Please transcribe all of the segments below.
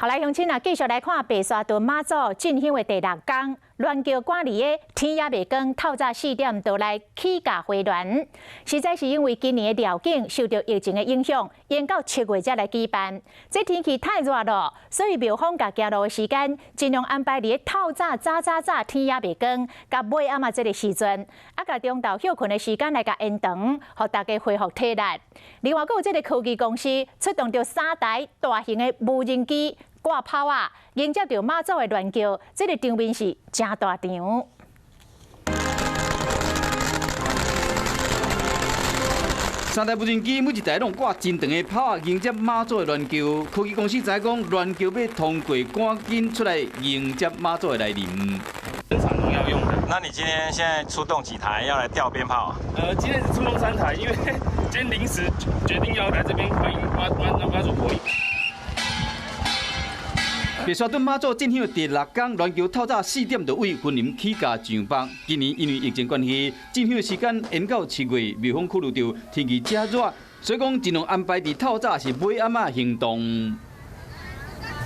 好來，鄉親啊，繼續來看白沙屯媽祖進香的第六工，鸞轎趕佇咧天猶未光，透早4點就來起駕花鸞。實在是因為今年的寮境受著疫情的影響，延到7月才來舉辦。這天氣太熱了，所以廟方共行路的時間盡量安排佇咧透早早早早天猶未光，佮尾暗仔這个時陣，啊，共中晝歇睏的時間來共延長，予大家恢復體力。另外，閣有這个科技公司出動著三台大型的無人機，掛炮仔，迎接著媽祖的鸞轎，這个場面是誠大場。三台無人機每一台攏掛真長的炮仔，迎接媽祖的鸞轎。科技公司知影講，鸞轎欲通過，趕緊出來迎接媽祖的來臨。生產農藥用的。那你今天現在出動幾台要來吊鞭炮？今天是出動三台，因為今天臨時決定要來這邊歡迎媽媽媽祖婆。白沙屯媽祖進香第六工，鸞轎透早4點就對雲林起駕上北。今年因為疫情關係，進香時間延到7月，廟方考慮著天氣遮熱，所以講盡量安排佇透早抑是尾暗仔行動。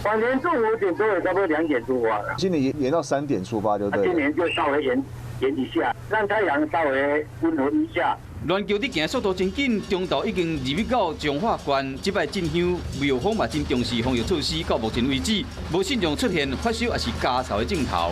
往年中午5點多，差不多2點出發。今年延到3點出發就對。今年就稍微延延一下，讓太陽稍微溫和一下。鸞轎佇行速度真緊，中晝已經入去到彰化縣。這擺進香廟方嘛真重視防疫措施，到目前為止無信眾出現發燒抑是咳嗽的症頭。